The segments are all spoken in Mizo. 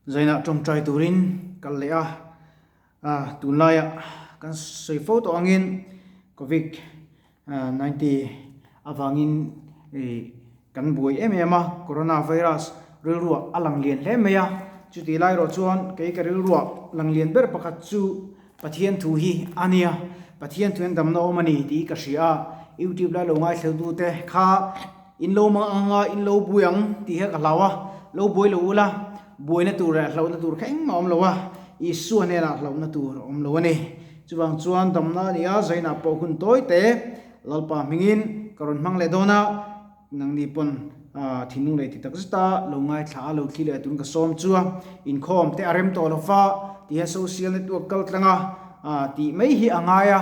Zainah tawngtai turin kal leh a, tunlaiah kan sawi fo tawh angin Covid 19 avangin kan buai em em a, Corona virus rilruah a lang lian hle mai a, chutih lai erawh chuan kei ka rilruah lang lian ber pakhat chu Pathian thu hi a nia, Pathian thu hian damna awm a ni tih ka hria a, YouTube lai lo ngaithleltute kha in lo mang ang a, in lo bui ang tih kha ka hlau a, lo buai lo ula, buaina tur leh hlauhna tur kha engmah a awm lo a, Isua hnenah hlauhna tur a awm lo a ni. Chuvang chuan damna a ni a, Zainah pawh hun tawi te Lalpa hmingin ka rawn hmang leh dawn a, Nangni pawn thinlung leh ti tak zet a lo ngaithla a, lo thli leh tun ka sawm chu a, inkhawm te a rem tawh lo va ti hian social network kal tlang a tih mai hi a ngai a,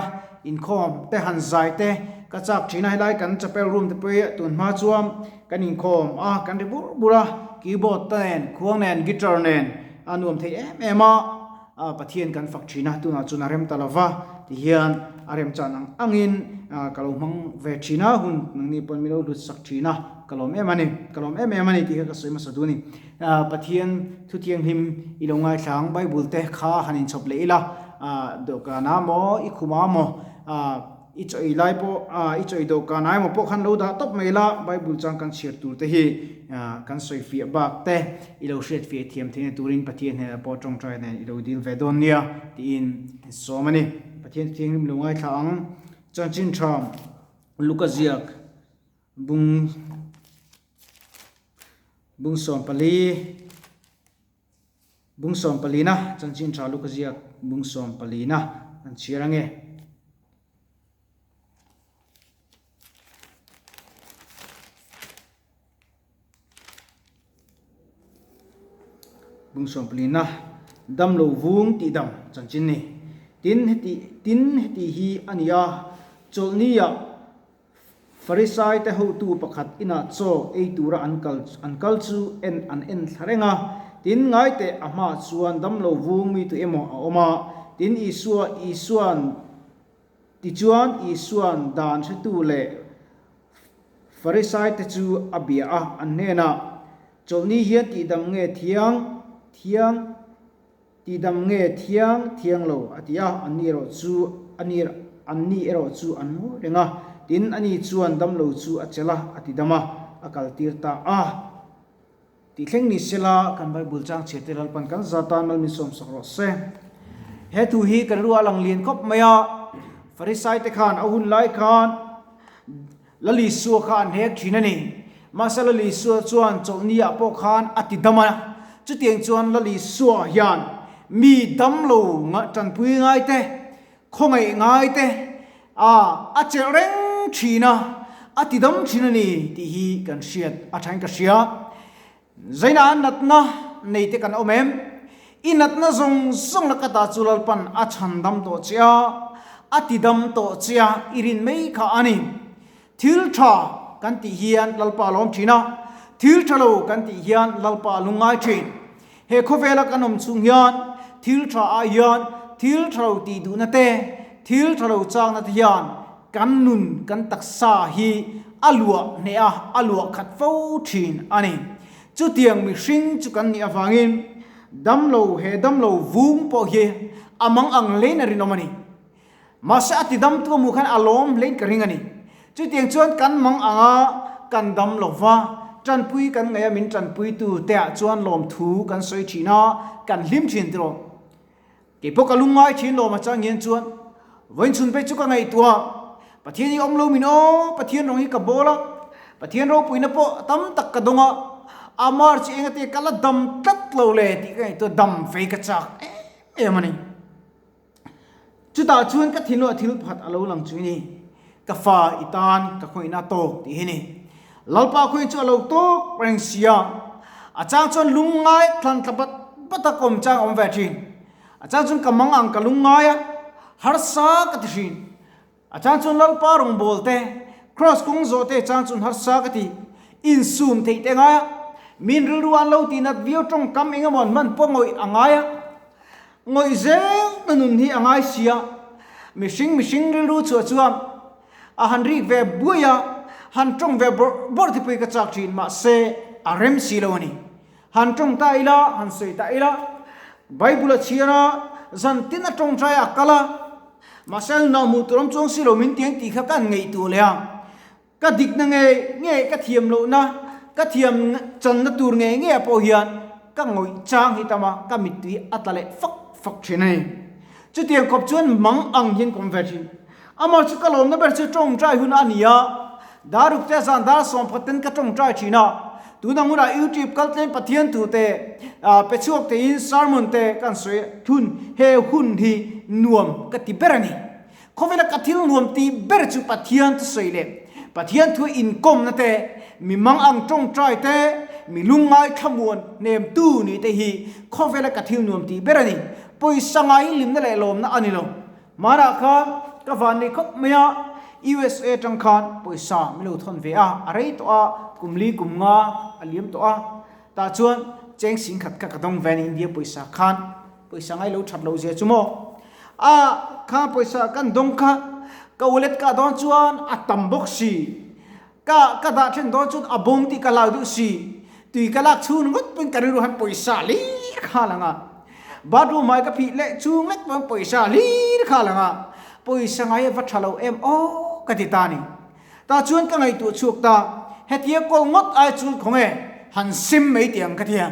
inkhawm te han zai te ka chak thin a, helai kan chapel room te pawh hi tun hma chuan kan inkhawm a, kan ri bur bur a, keyboard te nen, khuang nen, guitar nen a nuam thei em em a. A Pathian kan fak thin a, tunah chuan a rem ta lova, tihian a rem chan ang angin ka lo hmang ve thin a, hun nangni pawn min lo hlut sak thin a, ka lawm em a ni, ka lawm em em a ni tih kha ka sawi hmasa duh a ni. Pathian thu thianghlim i lo ngaithla ang, Bible te kha han inchhawp leh ila, dawhkanah maw, i khumah maw, I chaw ei lai pawh i chaw ei dawhkan ah emaw pawh khan lo dah tawp mai la, Bible chang kan chhiar tur te hi kan sawi fiah bak te i lo hriat fiah thiam theihna turin Pathian hnenah pawh tawngtai nen i lo dil ve dawn nia tiin in sawm a ni. Pathian thianghlim lo ngaithla ang. Chanchin tha Luka ziak bung bung 14 Bung 14-na chanchin tha Luka ziak bung 14-na an chhiar ange. Bung 14-na damlo vung tihdam chanchin ni. Tin heti tin heti hi a ni a, chawlhni-ah Farisai te hotu pakhat inah chaw ei tura an kal an kal chu en an en thla reng a, tin ngaiteh a hmaah chuan damlo vung mi tu emaw a awm a, tin Isua Isuan tichuan Isuan dan hretu leh Farisai te chu a bia a, an hnenah, Chawlhni hian tihdam nge thiang thiang? Tihdam nge thiang thiang lo a ti a, anni erawh chu ani anni erawh chu an ngawi reng a, tin ani chuan damlo chu a chelh a, a ti dam a, a kaltir ta a. Tih thleng ni sela kan Bible chang chhiar te Lalpan kan za tan mal min sawmsak rawh se. He thu hi kan ruah a lang lian khawp mai a, Farisai te khan a hun lai khan, Lal Isua kha an hek thin a ni. Mahse Lal Isua chuan chawlhni ah pawh khan a ti dam a. Chutiang chuan Lal Isua hian mi damlo tanpui ngai te, khawngaih ngai te a a chelh reng thin a, a ti dam thin a ni tih hi kan hriat a thain ka hria. Zaina natna nei te kan awm em? I natna zawng zawng laka ta chu Lalpan a chhan dam tawh che a, a ti dam tawh che a, i rin mai kha a ni. Thil tha kan tih hian Lalpa a lawm thin a, thil tha lo kan tih hian Lalpa a lungngai thin. He khawvela kan awm chhung hian thil tha ah hian thil tha lo tih duhna te, thil tha lo changna te hian Kan nun, kan taksa hi a luah hneh a, a luah khat fo thin a ni. Chutiang mihring chu kan nih avangin damlo, he damlo vung pawh hi a mang ang hlein a rinawm a ni. Mahse a tidamtu a hmuh khan a lawm hlein ka ring a ni. Chutiang chuan kan mang ang a, kan dam lo va, tanpui kan ngaih a min tanpuitu te ah chuan lawmthu kan sawi thin a, kan hlim thin tiraw. Kei pawh ka lungngai thin lawm a chang hian chuan vawiin chhun pek chu ka ngaihtuah Pathian hi awm lo min aw, Pathian rawng hi ka bawl a, Pathian ropuina pawh tam tak ka dawng a, a mar chu engate ka la dam tlat lo le tih ka ngaihtuah dam vei ka chak em em a ni. Chutah chuan ka thinlung a thil pakhat a lo lang chu i ni, ka fa i tan ka khawihna tawk tih hi ni. Lalpa khawiin chu a lo tawk reng si a, a chang chuan lungngai thlan thla bat bat a kawm chang a awm ve thin. A chang chuan ka mang ang ka lungngai a, harsa ka ti thin. A chang chuan Lalpa rawngbâwl te, Kraws kawng zawh te chang chuan harsa ka ti. Insum theih te ngai a, min rilru an lo tihnat viau tawngkam eng emaw an hman pawh ngawih a ngai a, ngawih zel na nun hi a ngai si a. Mihring mihring rilru chhuah chuan A han rik ve buai a, han tawng ve bawrh bawrh te pawh hi ka chak thin, mahse a rem si lo a ni. Han tawngtai ila, han sawi ta ila, Bible a chhiar a, zan tin a tawngtai a kal a, mahse a nunah hmuh tur awm chuang si lo min tiang tih kha ka han ngaihtuah leh a. Ka dikna ngei ngei, ka thiam lohna, ka thiam channa tur ngei ngei ah pawh hian ka ngawih chang hi tam a, ka mittui a tla leh fak fak thin a ni. Chutiang khawp chuan mang ang hian ka awm ve thin. Amah chu ka lawmna ber chu tawngtai hun a ni a, daruk te zan dar sawmphat ten ka tawngtai thin a, tuna hunah YouTube kal tlem Pathian thu te pe chhuak theiin sermon te kan sawi thun, he hun hi nuam ka ti ber a ni. Khawvela ka thil nuam tih ber chu Pathian thusawi leh Pathian thu inkawmna te, mi mang ang tawngtai te, mi lungngai thlamuan hnemtu nih te hi khawvela ka thil nuam tih ber a ni. Pawisa ngaiin hlimna leh lawmna a ni lo. Hmanah khan ka van nei khawp mai a, USA atang khan pawisa min lo thawn ve a, a rei tawh a, kum li kum nga a liam tawh a, tah chuan cheng singkhat kha ka dawng ve a ni India pawisa khan. Pawisa ngai lo that lo zia chu maw? A kha pawisa kan dawng kha ka wallet ka dawn chuan a tam bawk si. Ka ka dah then dawn chuan a bawng tih ka hlau deuh si. Tui ka lak chhung ngawt pawhin ka rilru han pawisa hlir kha lang a. Bathroom hmai ka phih leh chung lek pawhin pawisa hlir kha lang a. Pawisa ngai a va tha lo em aw ka ti ta ni. Tah chuan ka ngaihtuah chhuak ta, hetia kawl ngawt ai chuan khawnge han sim mai tih ang ka ti a.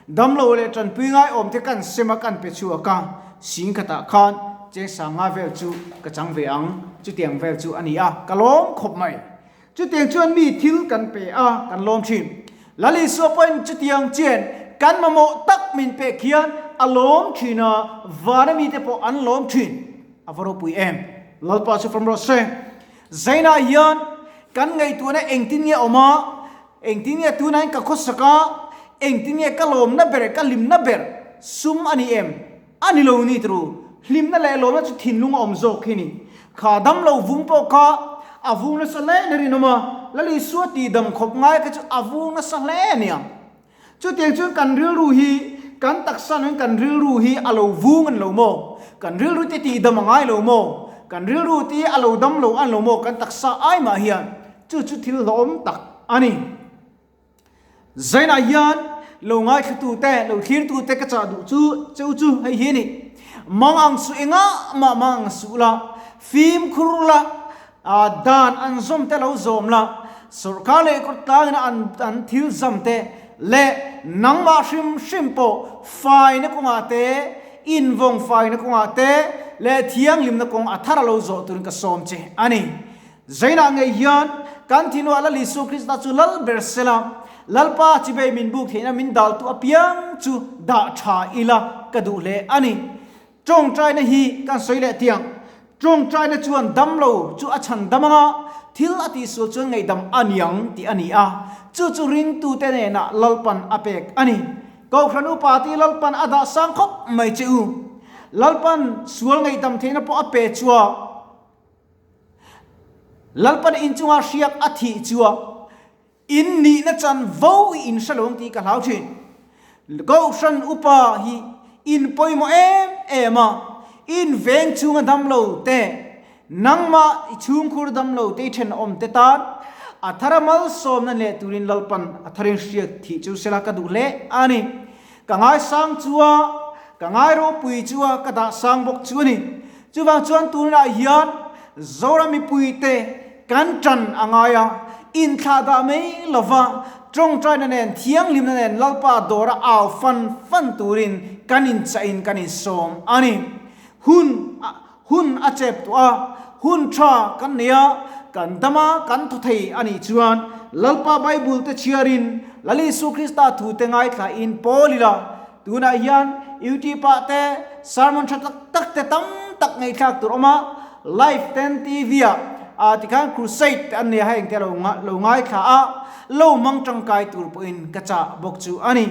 Damlo leh tanpui ngaiawm te kan sem a kan pe chhuak a, sing khatah khan cheng sanga vel chu ka chang ve ang, chutiang vel chu a ni a, ka lawm khawp mai. Chutiang chuan mi thil kan pe a, kan lawm thin. Lal Isua pawhin chutiang chian kan mamawh tak min pek hian a lawm thin a, vana mite pawh an lawm thin. A va ropui em! Lalpa chu fam rawh se. Zainah hian kan ngaihtuahna engtin nge awm a, Engtin nge tunain ka khawsak a, engtin nge ka lawmna ber, ka hlimna ber sum a ni em? A ni lo ni turu. Hlimna leh lawmna chu thinlung a awm zawk hi ni. Kha damlo vung pawh kha a vung nasa hle ni rinawm a, Lal Isua tihdam khawp ngai kha chu a vung nasa hle a nia. Chutiang chuan kan rilru hi, kan taksa nuin kan rilru hi a lo vung a ni lo maw? Kan rilru te tihdam a ngai lo maw? Kan rilru te a lo dam lo a ni lo maw? Kan taksa ai mah hian Chu chu thil hlawhawm tak a ni. Zainah hian lo ngaithlatute, lo thlirtute ka chah duh chu cheu chu hei hi a ni. Mang ang suh engah mah mang ang suh la, fimkhur la, dan an zawm te lo zawm la, sawrkar leh kawtlangin an an thil zam te leh nangmah hrim hrim pawh faina kawngah te, invawng faina kawngah te leh thianghlimna kawng a thar a lo zawh turin ka sawm che a ni. Zainah ngei hian kan thinua Lal Isua Krista chu lal ber sela, Lalpa chibei min buk theihna min daltu apiang chu dah tha ila ka duh hle a ni. Tawngtaina hi kan sawi leh tiang. Tawngtaina chuan damlo chu a chhan dam anga, thil a tihsual chuan ngaihdam a niang tih a ni a, chu chu ringtute hnenah Lalpan a pek a ni. Kohhran upa tih Lalpan a dah sang khawp mai che u. Lalpan sual ngaihdam theihna pawh a pe chua. Lalpan inchunga hriak a thih chua in nihna chan vo i in hre lo ang tih ka hlau thin. Kohhran upa hi in pawimawh em em a, in veng chhunga dam lo te, nangmah i chhungkhur dam lo te i thenawm te tan a thara malsawmna leh turin Lalpan a tharin hriak thih chu sela ka duh hle a ni. Ka ngaisang chua, ka ngai ropui chua, ka dah sang bawk chu a ni. Chuvang chuan tunah hian Zoram mipuite kan tan a ngai a, inthlah dah mai lova tawngtaina nen thianghlimna nen Lalpa dawra au fan fan turin kan inchah-in kan insawm a ni. Hun hun a chep tawh a, hun tha kan nei a, kan dam a, kan thaw thei a nih chuan Lalpa Bible te chhiarin Lal Isu Krista thu te ngaithlain pawl ila, tunah hian YouTube ah te sermon tha tak tak te tam tak ngaihthlak tur awm a, live ten TV ah ah tikhan crusade te an nei a, heng te lo lo ngaithla a, lo hmang tangkai tur pawhin ka chah bawk chu a ni.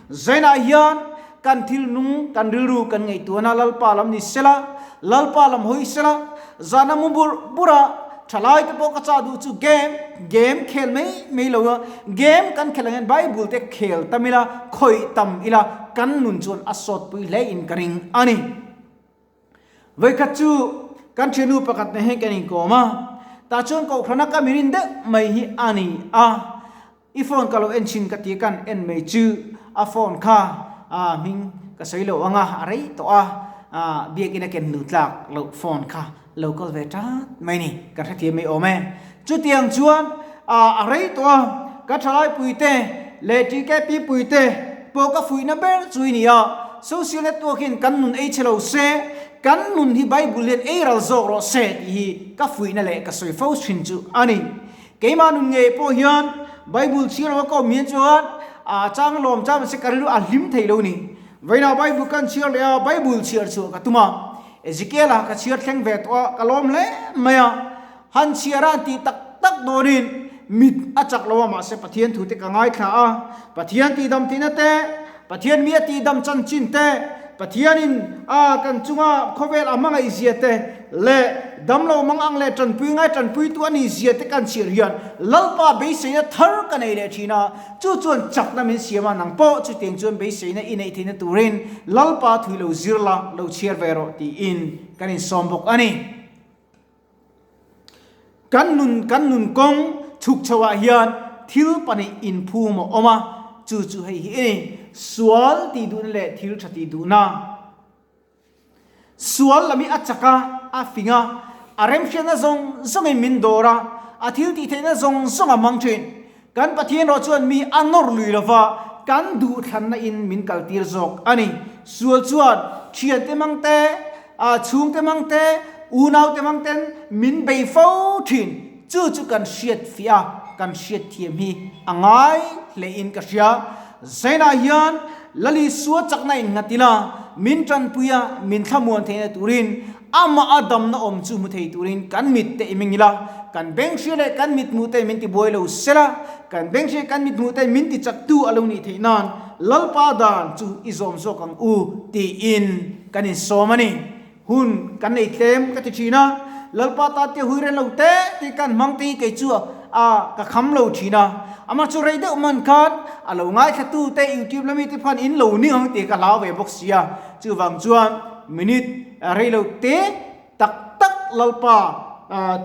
Zainah hian Kan thil nung, kan rilru kan ngaihtuahna Lalpa lam ni sela, Lalpa lam hawi sela, zana mu bur bur a, thalai te pawh ka chah duh chu game, game khel mai mai lo a, game kan khelh ang hian Bible te khel tam ila, khawih tam ila, kan nun chuan a sawtpui hle in ka ring a ni. Vawikhat chu kan thiannu pakhat nen hian kan inkawm a, tah chuan kohhrana ka mirin deuh mai hi a ni a, I phone ka lo en thin ka ti kan en mai chu. A phone kha hming ka sawi loh ang a, a rei tawh a, biakinn a ken hnu tlak loh phone kha lo kal ve tat mai ni, kan hrethiam mai awm e. Chutiang chuan a rei tawh a, ka thalai puite leh TKP puite pawh ka fuihna ber chu i ni a, social network hian kan nun ei chhe lo se, kan nun hi Bible hian ei ral zawk rawh se tih hi ka fuihna leh ka sawi fo thin chu a ni. Keimah nun ngei pawh hian Bible chhiar lo a ka awm hian chuan a chang lawm chang mahse ka rilru a hlim thei lo ni. Vawiinah Bible kan chhiar leh a, Bible chhiar chhuah ka tum a, Ezekiel-a ka chhiar thleng ve tawh a, ka lawm hle mai a. Han chhiar a han tih tak tak dawnin mit a chak lo a, mahse Pathian thu te ka ngaithla a, Pathian tihdam tihna te, Pathian mi a tihdam chanchin te, Pathianin a kan chunga khawvel a hmangaih zia te leh damlo mang ang leh tanpui ngai tanpuitu a nih zia te kan chhiar hian Lalpa beiseina thar ka nei leh thin a, chu chuan chakna min siam a, nang pawh chutiang chuan beiseina i neih theihna turin Lalpa thui lo zir la, lo chhiar ve rawh tiin kan insawm bawk a ni. Kan nun kan nun kawng chhuk chho ah hian thil pahnih inphum a awm a, chu chu hei hi a ni, sual tih duhna leh thil tha tih duhna. Sual lam hi a chak a, a fing a, a remhriatna zawng zawngin min dawr a, a thil tih theihna zawng zawng a hmang thin. Kan Pathian erawh chuan mi a nawr lui lova, kan duhthlanna in min kaltir zawk a ni. Sual chuan thiante mang te, chhungte mang te, unaute mang ten min bei fo thin. Chu chu kan hriat fiah a, kan hriat thiam hi a ngai hlein ka hria. Zainah hian Lalisua chakna in nghat ila, min tanpui a, min thlamuan theihna turin Amah a damna awm chu hmu thei turin kan mit te i meng ila, kan beng hria leh kan mit hmuh te min ti buai lo sela, kan beng hria kan mit hmuh te min ti chaktu a lo nih theih nan Lalpa dan chu i zawm zawk ang u tiin kan insawm a ni. Hun kan nei tlem ka ti thin a, Lalpa tan te hui ren lo te tih kan hmang te hi kei chu a ka kham lo thin a, amah chu rei deuh man khan a lo ngaithla tu te YouTube lami te phan in lo ning ang tih ka hlau ve bawk sia, chuvang chuan minute Rei lo te tak tak Lalpa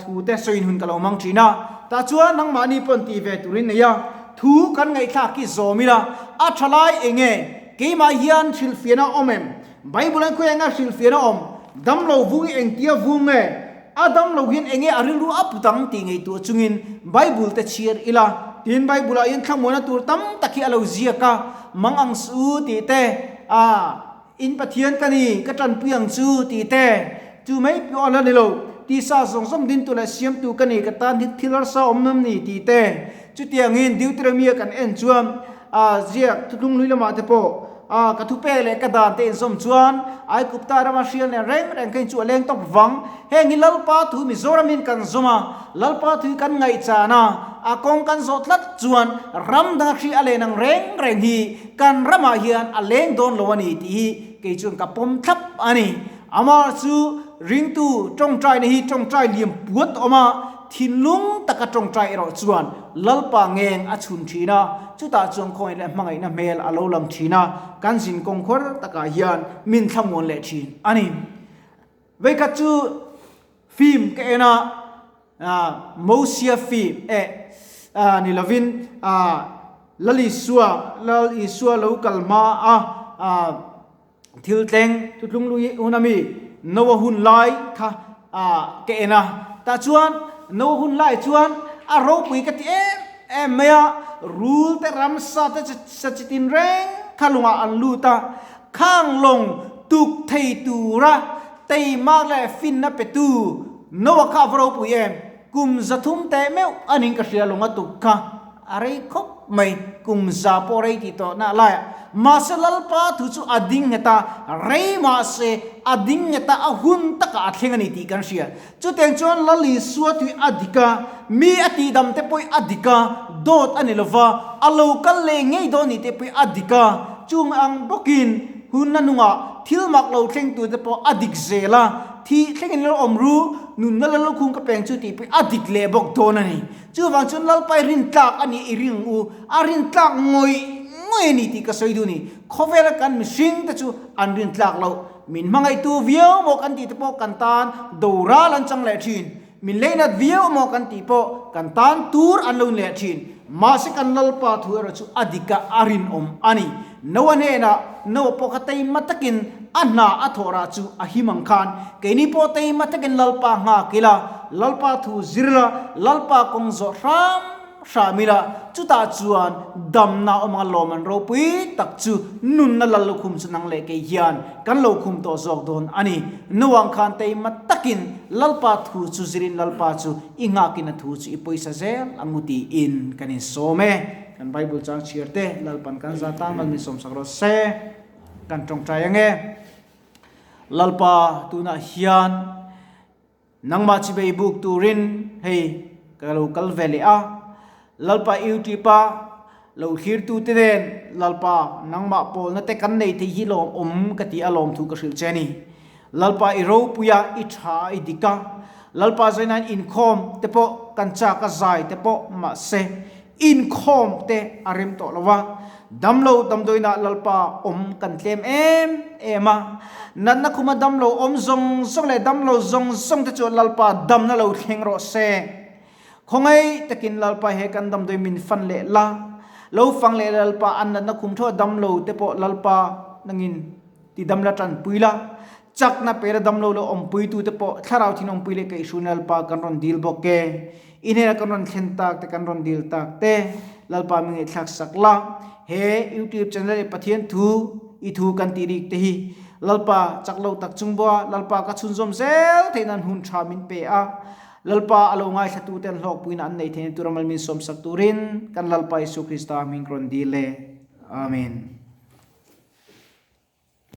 thu te sawiin hun ka lo hmang thin a, tah chuan nangmahni pawn tih ve turin nei a, thu kan ngaihthlak hi zawm ila, a tha lai eng nge? Keimah hian hrilhfiahna a awm em? Bible an khawi eng a hrilhfiahna a awm? Damlo vung hi engtia vung nge? A damlo hian eng nge a rilru a put ang tih ngaihtuah chungin Bible te chhiar ila, tin Bible ah hian thlamuana tur tam tak hi a lo ziak a, mang ang suh u tih te, a. In Pathian ka ni, ka tanpui ang chu, tih te, chu mai pawh a la ni lo, tisa zawng zawng dintu leh siamtu ka ni, ka tan hi thil harsa awm nawm ni, tih te. Chutiangin Deuteronomia kan en chuan, a ziak thutlung lui lamah te pawh, a ka thupek leh ka dan te inzawm chuan, Aigupta rama hrial nen reng reng kha in chu a leng tawp vang. Heng hi Lalpa thu Mizoramin kan zawm a, Lalpa thu hi kan ngaihchan a, a kawng kan zawh tlat chuan ram danga hri a len ang reng reng hi kan ramah hian a leng dawn lo a ni tih hi kei chuan ka pawm thlap a ni. Amah chu ringtu tawngtaina hi tawngtai liam puat awm a, thinlung taka tawngtai erawh chuan Lalpa ngeng a chhun thin a, chutah chuan khawngaih leh hmangaihna hmel a lo lang thin a, kan zinkawng khuar takah hian min thlamuan leh thin a ni. Veikhat chu film ka en a, Mosia film eh ni lovin Lal Isua, Lal Isua lo kal hma a thil tleng thutlung lui hun ami Noah hun lai kha ka en a, tah chuan Noah hun lai chuan a ropui ka ti em em mai a, rul te ramsa te sa chi tin reng kha lungah an lut a, Khang lawng tuk thei tura teimak leh finna petu Noah kha a va ropui em? Kum 300 teh meuh a ning ka hria lawng a tuk kha a rei khawp mai, kum za pawh rei tih tawh na laiah. Mahse Lalpa thu chu a ding nghet a, rei mahse a ding nghet a, a hun takah a thleng a ni tih kan hria. Chutiang chuan Lal Isua tui a dik a, mi a tihdam te pawh a dik a, dawt a ni lo va, a lo kal leh ngei dawn nih te pawh a dik a, chung ang bawkin hun na nungah thil mak lo thleng tur te pawh a dik zel a, thih thlengin lo awm ru, nunna la lukhum ka peng chu tih pawh a dik leh bawk dawn a ni. Chuvang chuan Lalpai rintlak a nih i ring ang u, a rintlak ngawih ngawih a ni tih ka sawi duh a ni. Khawvela kan mihring te chu an rintlak loh. Min hmangaihtu viau maw kan tih te pawh kan tan doral an chang leh thin. Min leinat viau maw kan tih pawh kan tan tur an lo in leh thin. Mahse kan Lalpa thu erawh chu a dik a, a rinawm a ni. Noa hnenah, Noa pawh kha teima takin a hna a thawh rah chu a him ang khan, keini pawh teima takin Lalpa nghak ila, Lalpa thu zir ila, Lalpa kawng zawh hram hram ila, chutah chuan damna awm anga lawm an ropui tak chu nunna lal lukhum chu nang leh kei hian kan lo khum tawh zawk dawn a ni. Noa ang khan teima takin Lalpa thu chu zirin Lalpa chu i nghakin a thu chu i pawisa zel ang u tiin kan insawm e. Kan Bible chang chhiar te Lalpan kan za tan mal min sawmsak rawh se. Kan tawngtai ange. Lalpa tunah hian nangmah chibei buk turin hei ka lo kal ve leh a. Lalpa YouTube a lo thlir tu te nen Lalpa nangmah pawlna te kan nei thei hi lawm awm ka ti a lawm thu ka hrilh che a ni. Lalpa i ropui a, i tha a, i dik a. Lalpa zainain inkhawm te pawh kan chak a zai te pawh mahse inkhawm te a rem tawh lo a. Damlo damdawiinah Lalpa awm kan tlem em em a. Natna khuma damlo awm zawng zawng leh damlo zawng zawng te chu Lalpa damna lo thleng rawh se. Khawngaih takin Lalpa he kan damdawi min fan leh la, lo fang leh la Lalpa an natna khum theuh a damlo te pawh Lalpa nangin ti dam la tanpui la, chakna pe la damlo lo awmpui tu te pawh thlarau thin awmpui leh kaihhruina Lalpa kan rawn dil bawk e. I hnenah kan rawn thlen tak te kan rawn dil tak te Lalpa mi ngaihthlak sak la. He YouTube channel i Pathian thu i thu kan tih rik te hi Lalpa chak lo tak chung bawha Lalpa ka chhunzawm zel theih nan hun tha min pe a. Lalpa a lo ngaithlatute an hlawkpuina an nei theihna tura mal min sawmsak turin kan Lalpa Isua Krista hming ka rawn dil e. Amen.